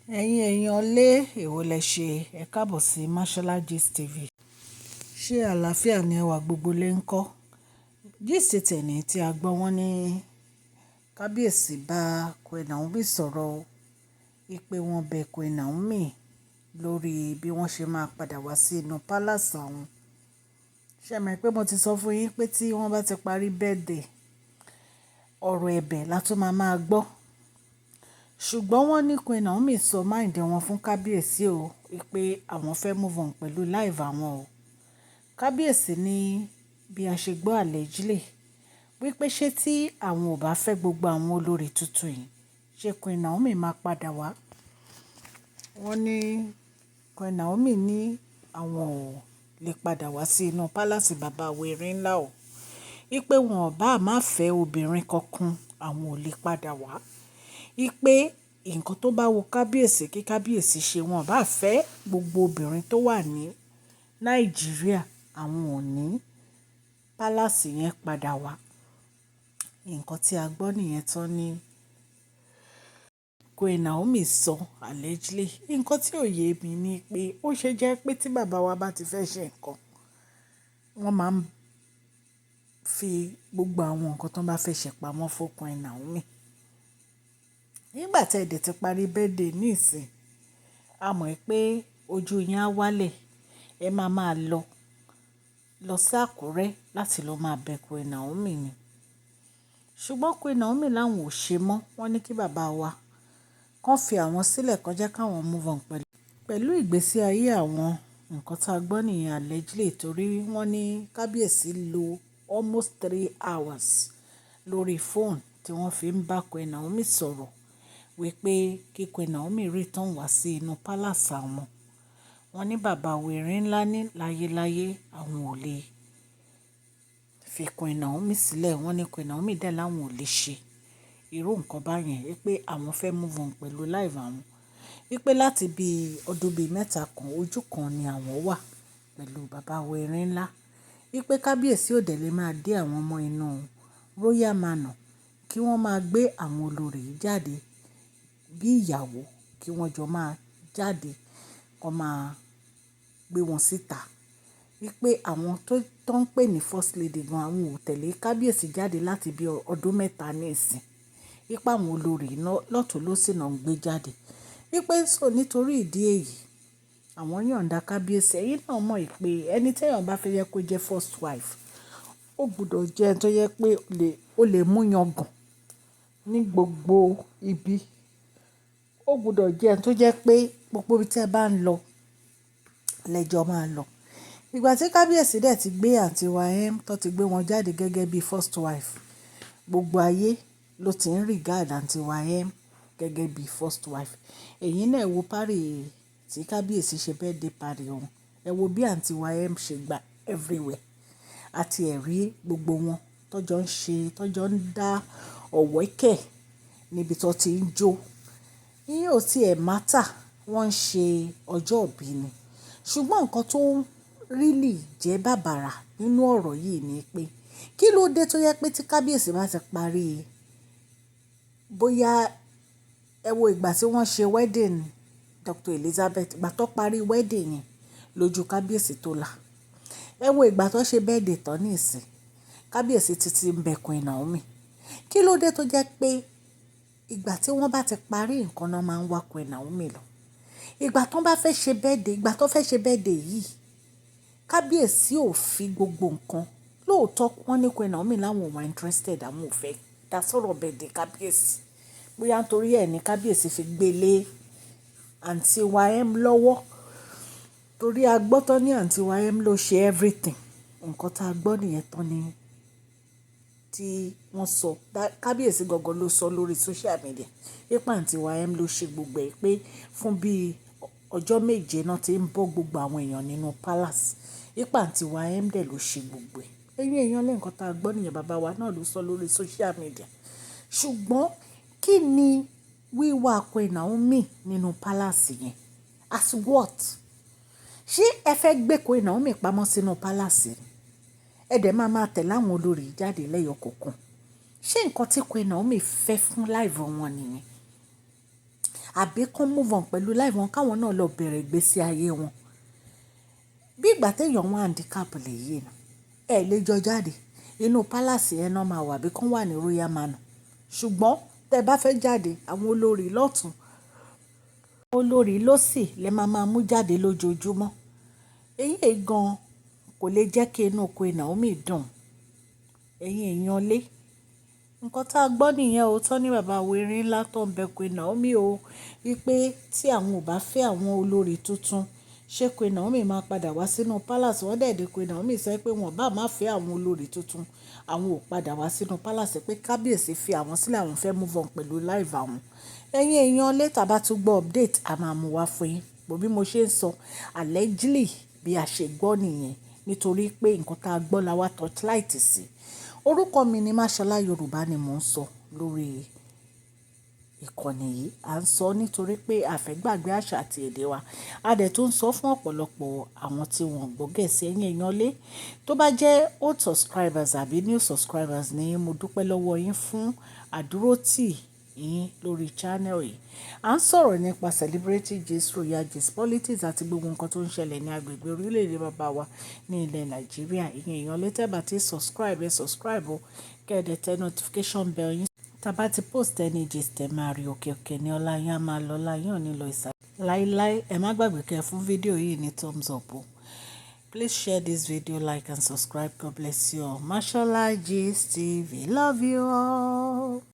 Ẹ̀yin èèyàn lé, èwo lẹ ṣe? Ẹ káàbọ̀ sí Mashola Gist TV. Ṣé àlàáfíà ni ẹwà gbogbo lè ń kọ́? Gist tẹ̀ní tí a gbọ́ wọ́n ní kábíyèsí bá Queen Naomi sọ̀rọ̀, wípé wọ́n bẹ Queen Naomi lórí bí wọ́n ṣe máa padà wá sí inú palace àwọn. Ṣé ẹ mọ̀ pé mo ti sọ fún yín pé tí wọ́n bá ti parí birthday, ọ̀rọ̀ ẹ̀bẹ̀ la tún máa máa gbọ́. Ṣùgbọ́n wọ́n ní Queen Naomi sọ mind wọn fún kábíyèsí o, wípé àwọn fẹ́ move on pẹ̀lú life àwọn o. Kábíyèsí ní bí a ṣe gbọ́ allegedly, wípé ṣé tí àwọn ò bá fẹ́ gbogbo àwọn olórí tuntun yìí, ṣé Queen Naomi máa padà wá? Wọ́n ní Queen Naomi ní àwọn ò lè padà wá sí inú palace bàbá erin ńlá o. Wípé wọn ò bá má fẹ́ obìnrin kankan, àwọn ò lè padà wá. Wípé nǹkan tó bá wu kábíyèsí kí kábíyèsí ṣe, wọn ò bá fẹ́ gbogbo obìnrin tó wà ní Nàìjíríà, àwọn ò ní palace yẹn padà wá. Nǹkan tí a gbọ́ nìyẹn tán ní Queen Naomi sọ allegedly. Nǹkan tí ò ye mi ni pé ó ṣe jẹ́ pé tí bàbá wa bá ti fẹ́ ṣe nǹkan, wọ́n máa ń fi gbogbo àwọn nǹkan tó bá fẹ́ ṣe pamọ́ fún Queen Naomi. Nígbà tí ẹ dẹ̀ ti parí birthday níìsín, a mọ̀ pé ojú yín á wálẹ̀, ẹ máa máa lọ, lọ sí Àkúrẹ́ láti lọ máa bẹ Queen Naomi ni. Ṣùgbọ́n Queen Naomi làwọn ò ṣe mọ́. Wọ́n ní kí bàbá wa kàn fi àwọn sílẹ̀ kó jẹ́ káwọn move on pẹ̀lú, pẹ̀lú ìgbésí ayé àwọn. Nǹkan tí a gbọ́ nìyẹn allegedly torí wọ́n ní kábíyèsí lo almost 3 hours lórí phone tí wọ́n fi ń bá Queen Naomi sọ̀rọ̀ wípé kí Queen Naomi return wá sí inú palace àwọn. Wọ́n ní bàbá erin ńlá ní láyéláyé àwọn ò lè fi Queen Naomi sílẹ̀. Wọ́n ní Queen Naomi dẹ̀ láwọn ò lè ṣe irú nǹkan báyẹn wípé àwọn fẹ́ move on pẹ̀lú life àwọn. Wípé láti bí ọdún bí mẹ́ta kan ojú kan ni àwọn wà pẹ̀lú bàbá erin ńlá. Wípé kábíyèsí ò dẹ̀ lè máa dé àwọn ọmọ inú royal manor kí wọ́n máa gbé àwọn olórí jáde bí ìyàwó kí wọ́n jọ máa jáde kó máa gbé wọn síta. Wípé àwọn tó ń pè ní first lady gan àwọn ò tẹ̀lé kábíyèsí jáde láti bí ọdún mẹ́ta níìsín. Wípé àwọn olórí lọ́tùn lósì náà ń gbé jáde. Wípé so nítorí ìdí èyí, àwọn yọ̀nda kábíyèsí. Ẹ̀yin náà mọ̀ pé ẹni tí èèyàn bá fẹ́ yẹ kó jẹ́ first wife, ó gbọdọ̀ jẹ́ ẹni tó yẹ pé ó lè mú yangàn ní gbogbo ibi. Ó gbọdọ̀ jẹ́ ẹni tó jẹ́ pé gbogbo ibi tí ẹ bá ń lọ lẹ́jọ́ máa lọ. Ìgbà tí kábíyèsí dẹ̀ ti gbé àǹtí wa M tó ti gbé wọn jáde gẹ́gẹ́ bí first wife, gbogbo ayé ló ti ń regard àǹtí wa M gẹ́gẹ́ bí first wife. Ẹ̀yin náà wo party tí kábíyèsí ṣe birthday party wọn. Ẹ wo bí àǹtí wa M ṣe gba everywhere. Àti ẹ̀rí gbogbo wọn tó jọ ń ṣe, tó jọ ń dá ọ̀wẹ́kẹ̀ níbi tó ti ń jó. Ìyẹn ò tí è matter, wọ́n ń ṣe ọjọ́ ìbí ni. Ṣùgbọ́n nǹkan tó really jẹ́ bàbàrà nínú ọ̀rọ̀ yìí ni pé kí ló dé tó yẹ pé tí kábíyèsí bá ti parí, bóyá ẹ wo ìgbà tí wọ́n ṣe wedding Dr. Elizabeth, ìgbà tó parí wedding yẹn lójú kábíyèsí tó là. Ẹ wo ìgbà tó ṣe birthday tán níìsín, kábíyèsí ti ń bẹ Queen Naomi. Kí ló dé tó jẹ́ pé ìgbà tí wọ́n bá ti parí nǹkan náà máa ń wá Queen Naomi lọ? Ìgbà tó bá fẹ́ ṣe birthday, ìgbà tó fẹ́ ṣe birthday yìí, kábíyèsí ò fi gbogbo nǹkan. Lóòótọ́ wọ́n ní Queen Naomi láwọn ò wà interested, àwọn ò fẹ́ dá sọ̀rọ̀ birthday kábíyèsí. Bóyá nítorí ẹ ní kábíyèsí fi gbé lé àǹtí wa M lọ́wọ́. Torí a gbọ́ tán ní àǹtí wa M ló ṣe everything. Nǹkan tá a gbọ́ nìyẹn tán ni tí wọ́n sọ. Kábíyèsí gangan ló sọ lórí social media wípé àǹtí wa M ló ṣe gbogbo ẹ̀ pé fún bí ọjọ́ méje náà tí ń bọ́ gbogbo àwọn èèyàn nínú palace. Wípé àǹtí wa M dẹ̀ ló ṣe gbogbo ẹ̀. Ẹ̀yin èèyàn lé nǹkan tá a gbọ́ nìyẹn bàbá wa náà ló sọ lórí social media. Ṣùgbọ́n kí ni wíwá Queen Naomi nínú palace yẹn? As what? Ṣé ẹ fẹ́ gbé Queen Naomi pamọ́ sínú palace ni? Ẹ dẹ̀ máa máa tẹ̀lé àwọn olórí jáde lẹ́yọ kọ̀ọ̀kan. Ṣé nǹkan tí Queen Naomi fẹ́ fún life wọn nìyẹn? Àbí kó move on pẹ̀lú life wọn, káwọn náà lọ bẹ̀rẹ̀ ìgbésí ayé wọn. Bí ìgbà tí èèyàn wà handicap lè yé nu, ẹ lè jọ jáde. Inú palace yẹn náà máa wà bí kán wà ní Royal Manor. Ṣùgbọ́n tẹ bá fẹ́ jáde, àwọn olórí lọ́tùn, olórí lósì lẹ máa máa mú jáde lójoojúmọ́. Èyí gan kò lè jẹ́ kí inú Queen Naomi dùn. Ẹ̀yin èèyàn lé. Nǹkan tá a gbọ́ nìyẹn o. Tán ní bàbá wa erin ńlá tó ń bẹ Queen Naomi o. Wípé tí àwọn ò bá fẹ́ àwọn olórí tuntun, ṣé Queen Naomi máa padà wá sínú palace? Wọ́n dẹ̀ dé Queen Naomi sọ pé wọ́n bá má fẹ́ àwọn olórí tuntun, àwọn ò padà wá sínú palace, pé kábíyèsí fi àwọn sílẹ̀, àwọn fẹ́ move on pẹ̀lú life àwọn. Ẹ̀yin èèyàn lé, tá bá tún gbọ́ update, a máa mú wá fún yín. Bí mo ṣe ń sọ, allegedly bí a ṣe gbọ́ nìyẹn. Nítorí pé nǹkan tá a gbọ́ la wá torchlight sí. Orúkọ mi ni Mashola, Yorùbá ni mò ń sọ lórí ìkànnì yìí. À ń sọ nítorí pé a fẹ́ gbàgbé àṣà àti èdè wa. A dẹ̀ tún ń sọ fún ọ̀pọ̀lọpọ̀ àwọn tí wọ́n gbọ́ Gẹ̀ẹ́sì. Ẹ̀yin èèyàn lé. Tó bá jẹ́ old subscribers àbí new subscribers ni, mo dúpẹ́ lọ́wọ́ yín fún àdúrótì yín lórí channel yìí. À ń sọ̀rọ̀ nípa celebrity gist, royal gist, politics àti gbogbo nǹkan tó ń ṣẹlẹ̀ ní agbègbè orílẹ̀-èdè bàbá wa ní ilẹ̀ Nàìjíríà. Ẹ̀yin èèyàn lé, tẹ́ bá ti subscribe, ẹ subscribe o. Kẹ́ ẹ dẹ̀ tẹ notification bell yín. Tí a bá ti post any gist, ẹ máa rí. Òkè òkè ní ọlá yín á máa lọ, ọlá yín ò ní lọ ìsàlẹ̀. Láíláí, ẹ má gbàgbé kí ẹ fún fídíò yìí ní thumbs up o. Please share this video, like and subscribe. God bless you all. Mashola Gist TV. Love you all.